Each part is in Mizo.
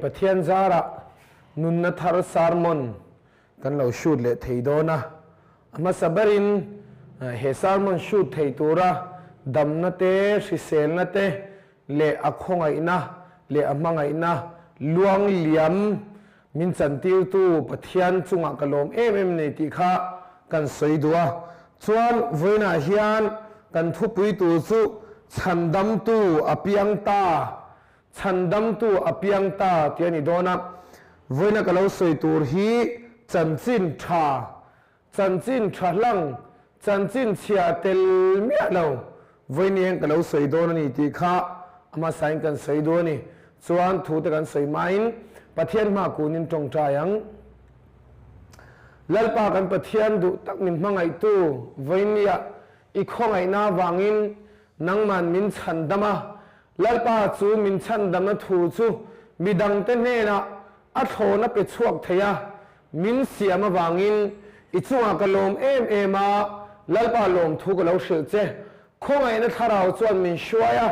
Pathian zarah nunna thar sermon kan lo shoot leh thei dawn a. A hmasa berin he sermon shoot thei tura damna te, hriselna te leh a khawngaihna leh a hmangaihna luang liam min chantirtu Pathian chungah ka lawm em em nei tih kha kan sawi duh a. Chuan vawiinah hian kan thupui tur chu Chhandamtu a piang ta, Chhandamtu a piang ta tih a ni dawn a. Vawiina ka lo sawi tur hi chanchin tha, chanchin tha hlang, chanchin chhia tel miah lo vawiin hian ka lo sawi dawn a ni tih kha a hmasain kan sawi duh a ni. Chuan thute kan sawi hmain Pathian hma kunin tawngtai ang. Lalpa kan Pathian duh tak min hmangaihtu vawinia i khawngaihna avangin nangman min chhandam a, Lalpa chu min chhandamna thu chu midangte hnenah a thlawna pe chhuak thei a, min siam avangin i chungah ka lawm em em a, Lalpa lawmthu ka lo hrilh che. Khawngaihna thlarau chuan min hruai a,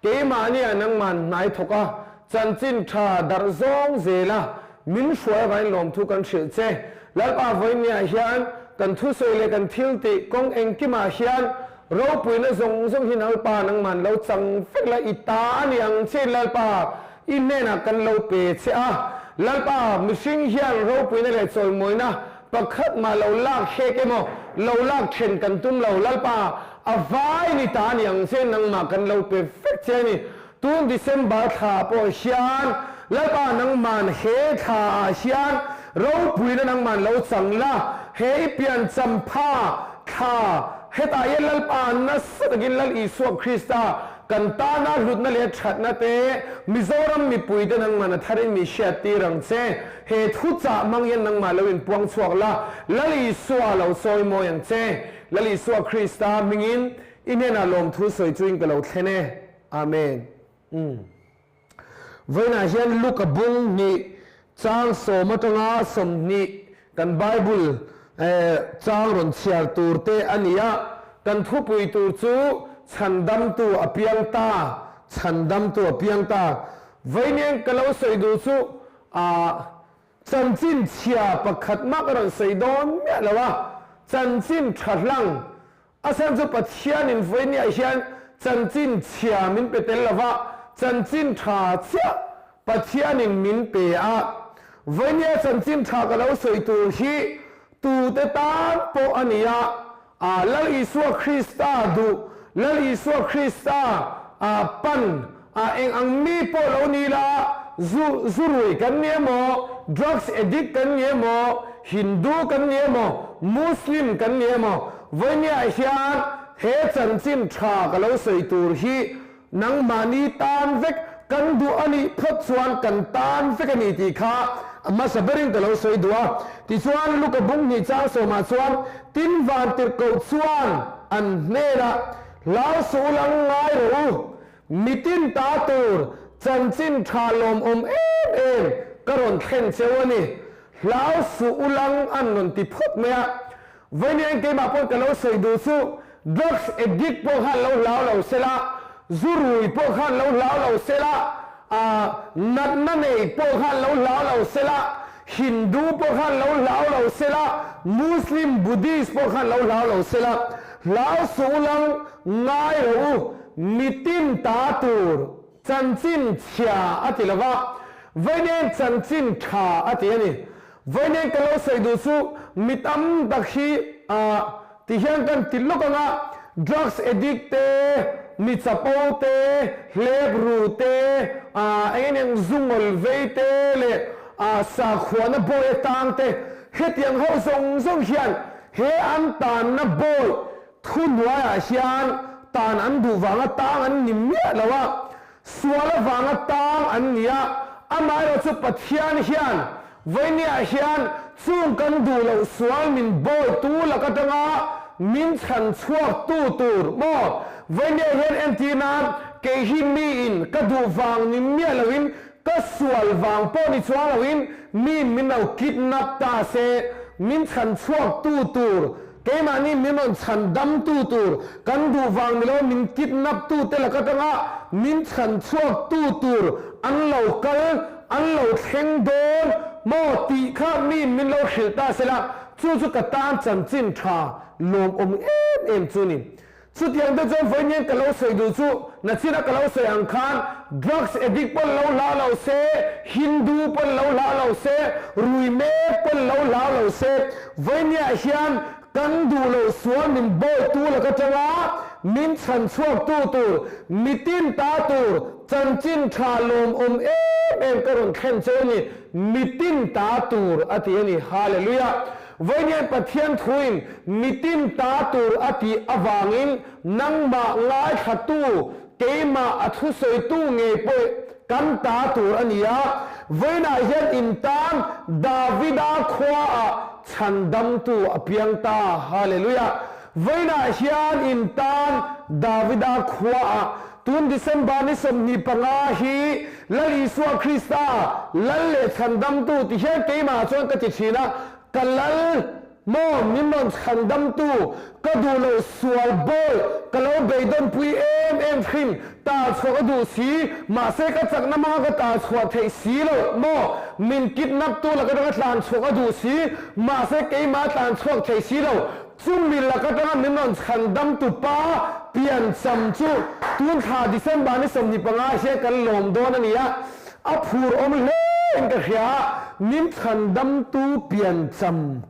keimahnia nangman hnai thawk a, chanchin tha darh zawng zel a, min hruai avangin lawmthu kan hrilh che. Lalpa vawinia hian kan thusawi leh kan thil tih kawng engkimah hian ropuina zawng zawng hi Lalpa nangman lo chang vek la, i ta a ni ang che Lalpa, i hnenah kan lo pe che a. Lalpa, mihring hian ropuina leh chawimawina Pakhat mah lo lak hrek emaw, lo lak then kan tum lo, Lalpa, a vai ni ta ni ang che, nangmah kan lo pe vek che a ni. Tun December thla pawh hian, Lalpa, nangman he thla ah hian ropuina nangman lo chang la, he i pian champha thla hetah hian Lalpa nasa takin Lal Isua Krista Kan tana hlutna leh thatna te Mizoram mipuite nangmah na tharin mi hriattir ang che. He thuchah hmang hian nangmah lo inpuang chhuak la, Lal Isua lo sawi mawi ang che. Lal Isua Krista hmingin i hnenah lawmthu sawi chuin ka lo thlen e. Amen. Umm. Vawiinah hian Luka bung hnih chang sawm atanga 20 kan Bible chang rawn chhiar tur te a ni a, kan thupui tur chu Chhandamtu a piang ta, Chhandamtu a piang ta. Vawiiniang ka lo sawi duh chu chanchin chhia pakhat mah ka rawn sawi dawn miah lo a, chanchin tha hlang A chhan chu Pathianin vawinia hian chanchin chhia min pe tel lova, chanchin tha chiah Pathianin min pe a. Vawinia chanchin tha ka lo sawi tur hi tute tan pawh a ni a, a Lal Isua Krista duh, Lal Isua Krista a pan a eng ang mi pawh lo ni la, zu zu rui kan ni emaw, drugs addict kan ni emaw, Hindu kan ni emaw, Muslim kan ni emaw, vawinia hian he chanchin tha ka lo sawi tur hi nangmahni tan vek kan duh a nih phawt chuan kan tan vek a ni tih kha a hmasa berin ka lo sawi duh a. Tichuan Luka bung hnih chang sawmah chuan tin vantirhkoh chuan an hnenah Hlau suh lang ngai rawh u, mitin ta tur chanchin tha lawmawm em em ka rawn thlen cheu a ni. Hlau suh u lang an rawn ti phawt mai a. Vawiin keimah pawh ka lo sawi duh chu drugs addict pawh khan lo hlau lo se la, zu rui pawh khan lo hlau lo se la, natna nei pawh khan lo hlau lo se la, Hindu pawh khan lo hlau lo se la, Muslim, Buddhist pawh khan lo hlau lo se la, Hlau suh u lang ngai rawh u, mitin ta tur chanchin chhia a ti lova, vawiin chanchin tha a ti a ni. Vawiin ka lo sawi duh chu mi tam tak hi ti hian kan ti lawk ang a, drugs addict te, mi chapo te, hlep ru te, eng eng zungawl vei te leh sakhuana bawi atang te, hetiang ho zawng zawng hian He an tanna bawi thu hnuaiah hian tan an duh vanga tang an ni miah lo a, sual avanga tang an ni a, amaherawh chu Pathian hian vawinia hian chung kan duh loh sual min bawitu lak atanga min chhan chhuak tu tur maw? Vawinia hian entir nan kei hi miin ka duh vang ni miah loin Ka sual vang pawh ni chuang loin miin min lo kidnap ta se, min chhan chhuak tu tur, keimahni min rawn chhan dam tu tur, kan duh vang ni lo min kidnap tu te lak atanga min chhan chhuak tu tur an lo kal. an lo thleng dawn maw tih kha miin min lo hrilh ta sela, chu chu ka tan chanchin tha lawmawm em em chu ni. Chutiang te chuan vawiin ka lo sawi duh chu nachina ka lo sawi ang khan drugs addict pawn lo hlau lo se, Hindu pawn lo hlau lo se, rui mek pawn lo hlau lo se, vawiiniah hian kan duh loh sual min bawitu laka tanga min chhan chhuaktu tur, mitin ta tur chanchin tha lawmawm em em ka rawn thlen che u ni, mitin ta tur a ti a ni. Hallelujah! Vawiin Pathian thuin mitin ta tur a tih avangin nangmah ngaithlatu, keimah a thusawitu ngei pawh kan ta tur a ni a. Vawiinah hian in tan Davida khuaah chhandamtu a piang ta. Hallelujah! Vawiinah hian in tan Davida khuaah tun December ni 25 hi Lal Isua Krista Lal leh chhandamtu ti hian keimah chuan ka ti thin a, ka Lal maw min rawn chhandamtu, ka duh loh sual bawi ka lo beidawnpui em em thin, tar chhuah ka duh si, mahse ka chakna hmanga ka tar chhuah theih si loh maw, min kidnap tu laka tanga tlan chhuah ka duh si, mahse keimah tlan chhuak thei si lo. Chumi lak atanga min rawn chhan damtu pa piancham chu tun thla December ni 25 hian kan lawm dawn a ni a, a phur awm hle in ka hria a, min chhan damtu piancham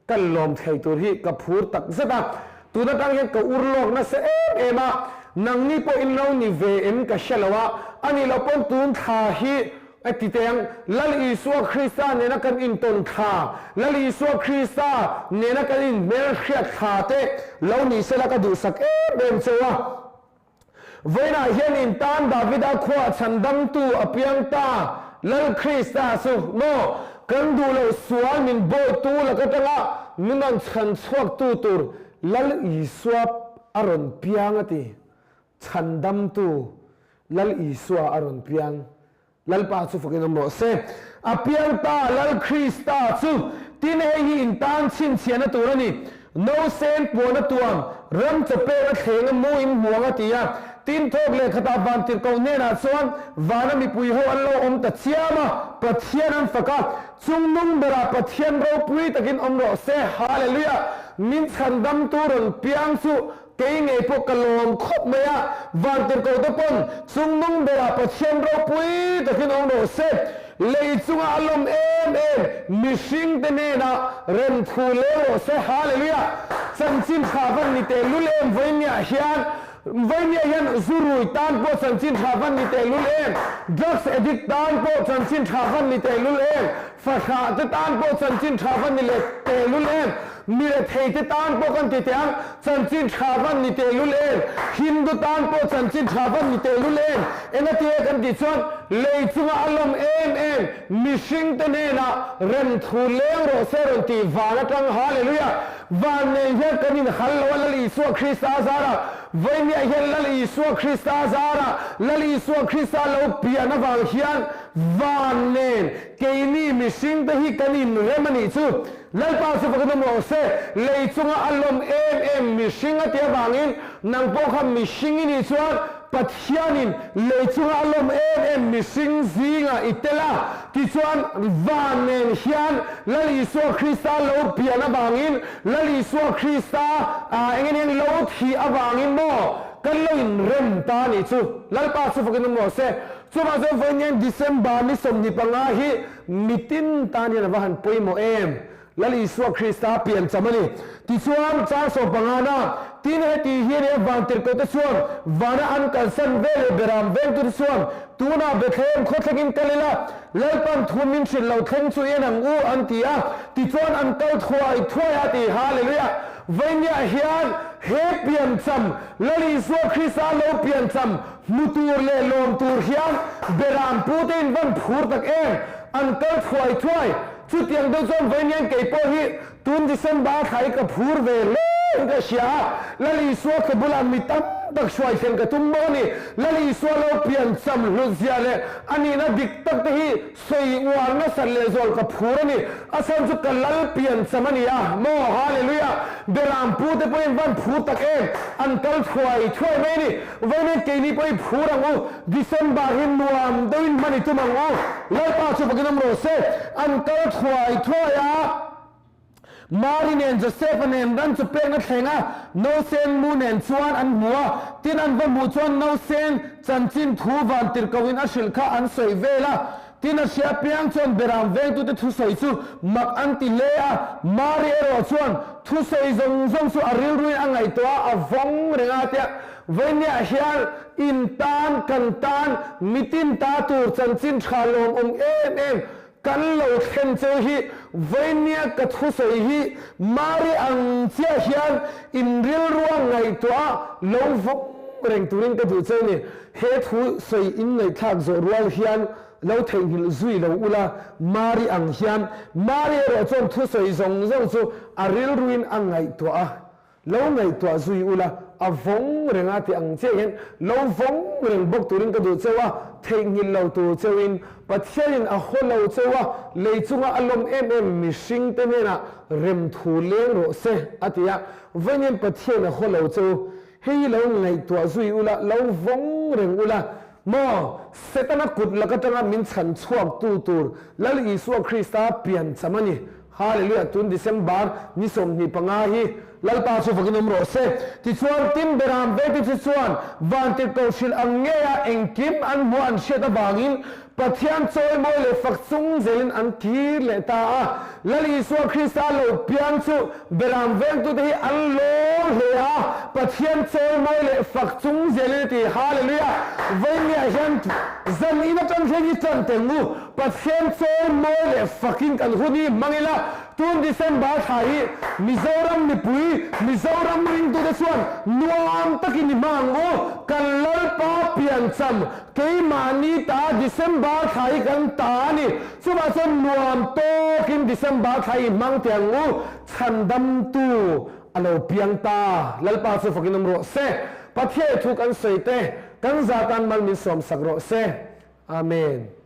kan lawm thei tur hi ka phur tak zet a, tun atang hian ka ur lawk nasa em em a, nangni pawh in lo ni ve em ka hre lo a, a nih loh pawn tun thla hi A ti teng, Lal Isua Krista nena kan intawn thla, Lal Isua Krista nena kan inhmelhriat thla te lo ni sela ka duhsak em em cheu a. Vawiinah hian in tan Davida khuaa chhandamtu a piang ta, Lal Krista chu maw kan duh loh sual min bawitu laka tanga min rawn chhan chhuaktu tur Lal Isua a rawn piang a ti. Chhandamtu Lal Isua a rawn piang. Lalpa chu fakin awm rawh se. A piang ta Lal Krista chu tin hei hi in tan chhinchhiahna tur a ni. No sen puan a tuam, ram chaw pek a thleng a mu in hmuang a ti a. Tin thawk leh khatah vantirhkoh hnenah chuan vana mipui ho an lo awm ta chiam a, Pathian an fak a, Chungnung berah Pathian ropui takin awm rawh se. Hallelujah! Min chhandamtu rawn piang chu Kei ngei pawh ka lawm khawp mai a, vantirhkoh te pawn chungnung berah Pathian ropui takin awm rawh se. Lei chunga a lawm em em mihring te hnenah remthu leng rawh se. Hallelujah! Chanchin tha van ni teh lul em vawinia hian vawinia hian zu rui tan pawh chanchin tha van ni teh lul em, drugs addict tan pawh chanchin tha van ni teh lul em, fahrah te tan pawh chanchin tha van ni leh teh lul em, Mi rethei te tan pawh kan ti teh ang, chanchin tha van ni tehlul em? Hindu tan pawh chanchin tha van ni tehlul em? Engatinge kan tih chuan lei chunga a lawm em em mihring te hnenah remthu leng rawh se rawn tih van atang Hallelujah! Van nen hian kan inhal lo a Lal Isua Krista zarah Vawinia hian Lal Isua Krista zarah Lal Isua Krista lo pian avang hian van nen keini mihring te hi kan inrem a nih chu. Lalpa chu fakin awm rawh se, lei chunga a lawm em em mihring a tih avangin nang pawh kha mihring i nih chuan Pathianin lei chunga a lawm em em mihring zingah i tel a, tichuan van nen hian Lal Isua Krista lo pian avangin Lal Isua Krista eng eng lo thih avangin maw kan lo inrem ta a nih chu. Lalpa chu fakin awm rawh se. Chuvang chuan vawiin December ni 25 hi Mitin tan hian a va han pawimawh em? Lal Isua Krista piancham a ni. Tichuan, chang 15 na, tin heti hi a ni a, vantirhkohte chuan vana an kalsan ve leh beram vengtute chuan, Tunah Bethlehem khawthlengin kal ila, Lalpan thu min hrilh lo thleng chu i en ang u, an ti a. Tichuan an kal thuai thuai a ti. Hallelujah! Vawinia hian he piancham, Lal Isua Krista lo piancham, Hmu tur leh lawm tur hian beram pute in van phur tak em? An kal thuai thuai. Chutiang deuh chuan vawiin kei pawh hi tun December thla hi ka phur ve hle in ka hria a. Lal Isua khe bulah mi tam tak hruai thlen ka tum bawk a ni. Lal Isua lo pian cham hlut zia leh a nihna dik tak te hi sawi uar nasat leh zual ka phur a ni. A chhan chu ka lal pian cham a ni a maw? Hallelujah! Beram pu te pawhin van phur tak em? An kal thuai thuai mai a ni. Vawiin keini pawh i phur ang u. December hi nuam deuhin hman i tum ang u. Lalpa chu fakin awm rawh se. An kal thuai thuai a. Mari nen Joseph-a nen ran chu pekna thleng a, Nausen mu nen chuan an hmu a. Tin an va hmuh chuan Nausen chanchin thu vantirhkohin a hrilh kha an sawi vel a. Tin a hria piang chuan Beram vengtute thusawi chu mak an ti hle a. Mari erawh chuan thusawi zawng zawng chu a rilruin a ngaihtuah a, a vawng reng a tia Vawinia hian in tan, kan tan, mitin ta tur chanchin tha lawmawm em em kan lo thlen cheu hi Vawinia ka thusawi hi Mari ang chiah hian in rilrua ngaihtuah a lo vawng reng turin ka duh cheu ni. He thu sawi in ngaihthlak zawh rual hian lo theihnghilh zui lo ula, Mari ang hian Mari erawh chuan thusawi zawng zawng chu a rilruin a ngaihtuah a. Lo ngaihtuah zui ula, a vawng reng a tih ang chiah hian lo vawng reng bawk turin ka duh cheu a, theihnghilh lo tur cheuin Pathianin a haw lo cheu a, lei chunga a lawm em em mihringte hnenah rem thu leng rawh se a ti a, vawiin Pathian a haw lo cheu, hei hi lo ngaihtuah zui ula, lo vawng reng ula, maw Setana kut lak atanga min chhan chhuaktu tur Lal Isua Krista piancham a ni. Hallelujah tun December ni 25 hi Lalpa chu vakin awm rawh se. Tichuan tin Beram vete chu chuan vantirhkoh hrilh ang ngeia engkim an hmuh an hriat avangin Pathian chawimawi leh fak chung zelin an kir leh ta a. Lal Isua Krista lo piang chu Beram vengtute hi an lawm hle a, Pathian chawimawi leh fak chung zelin a ti. Hallelujah Vawinia hian zan in atang hian i tan teng u. Pathian chawimawi leh fakin kan hun hi hmang ila, tun December thla hi Mizoram mipui, Mizoram ringtute chuan nuam takin i hmang ang u, kan Lalpa piancham keimahni ta December thla hi kan ta a ni, chuvah chuan nuam tawkin December thla hi hmang teh ang u, chhandamtu a lo piang ta, Lalpa chu fakin awm rawh se, Pathian thu kan sawi te, kan zah tan mal min sawmsak rawh se. Amen.